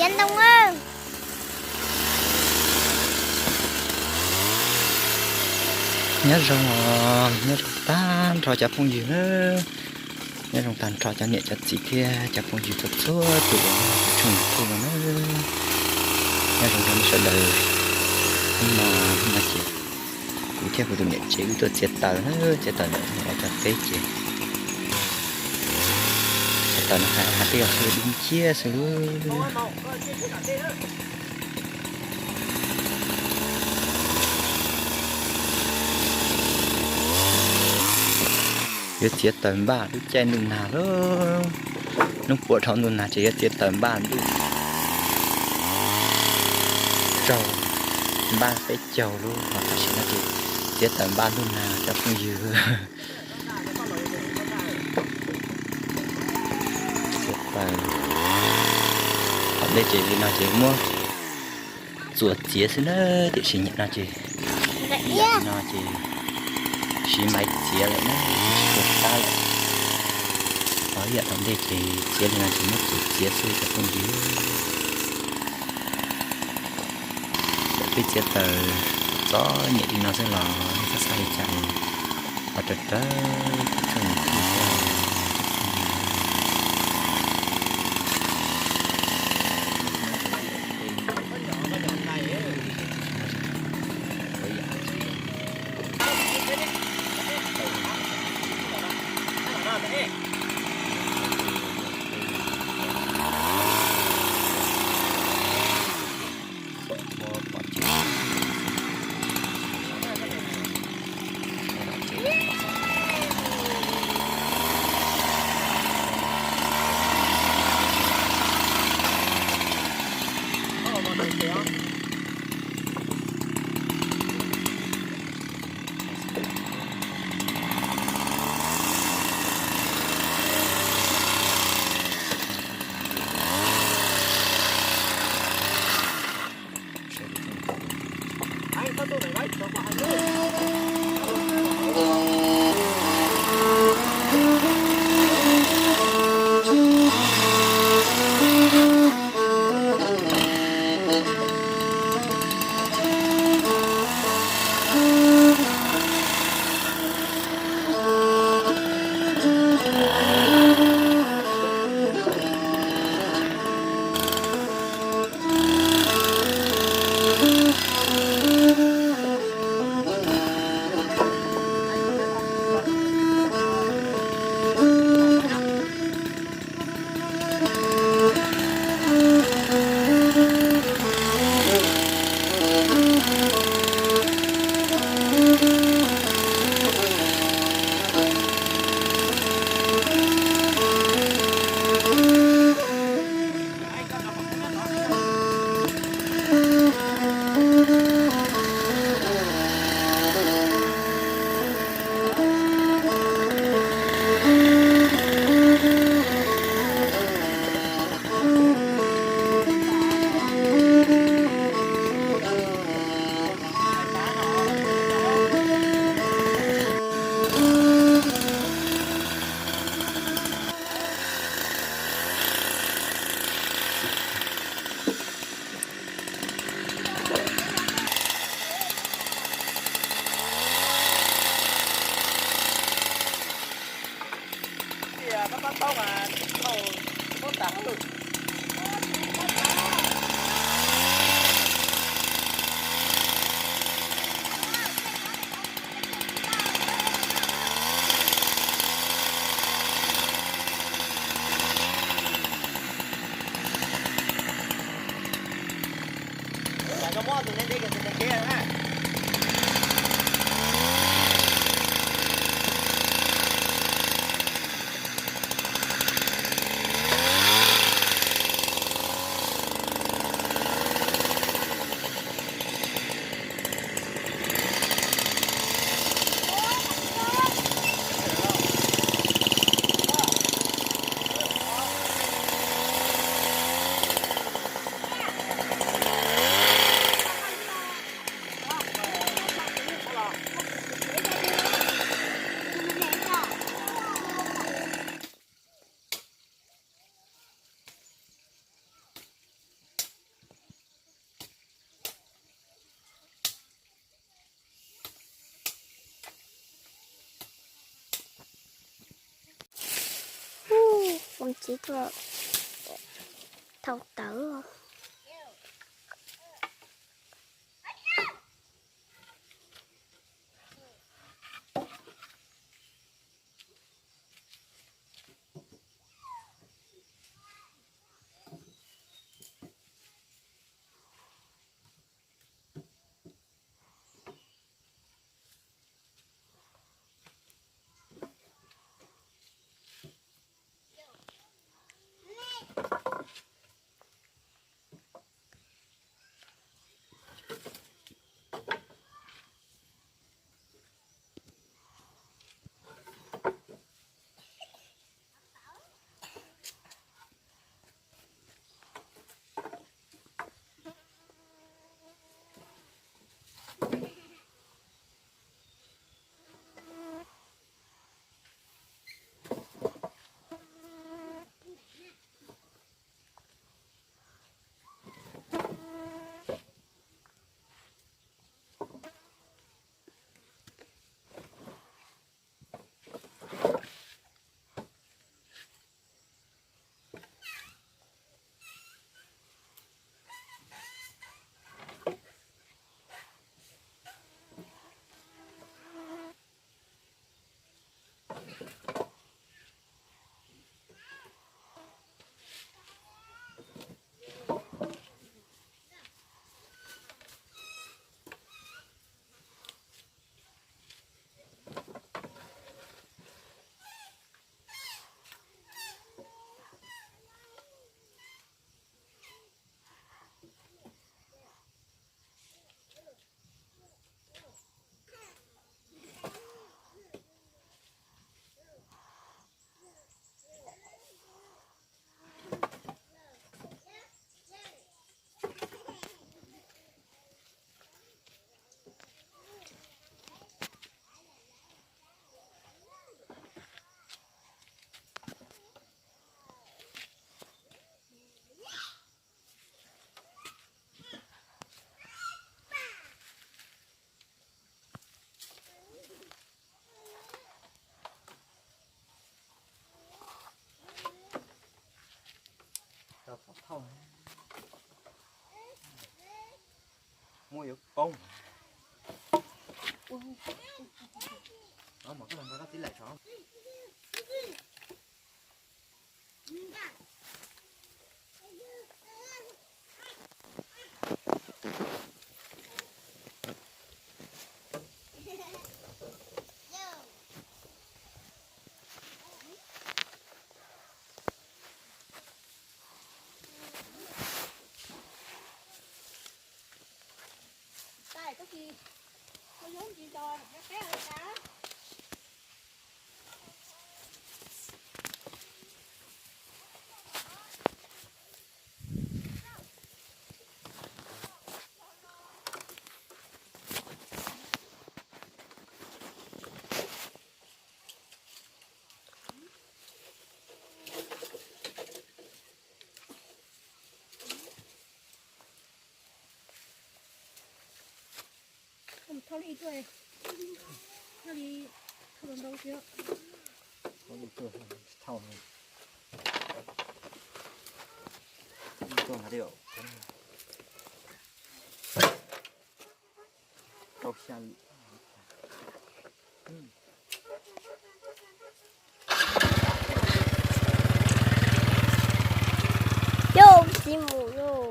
Nyob zoo, nyob zoo tag nrho cov phooj ywg na. Nyob zoo tag nrho cov niam cov txiv thiab cov phooj ywg txhua txhua tus uas nyob hauv tshooj YouTube no na. Nyob zoo rau nej sawv daws. Hnub no, hnub no ces kuv thiab kuv tus niam tsev wb tuaj txiav taws na, txiav taws ntawm no cov teb ces txiav taws no hais tias yog dub nciab xwb lauj. Yuav txiav taws npaj lub caij ntuj nag lauj. Hnub puas dhau ntuj nag ces yuav txiav taws npaj ntuj tsaug, npaj peb caug lub hos tam sim no ces txiav taws npaj ntuj nag cov phooj ywg. Txiav taws, tom ntej ces li no ces muab txuas txiav xwb na, tiam sis nim no ces, nim no ces siv maiv txiav lawm na, tsis txuas tab lawm. Tau ib yam tom ntej ces txiav li no ces muab txuas txiav xwb cov phooj ywg. Txawm peb txiav taws txom txom nyem li no xwb los nej txhob xav li cas, los raws raws kuv tshooj YouTube thiab. txiv tuaj thau tawv. Muab yuav poob. Mus koj los nrog koj txiv laim tso. Thauj li tuaj, thauj li, thauj ntau ntau xwb. Thauj li tuaj, thauj li tuaj hais li. Rau xya. Yog tsis mus lauj.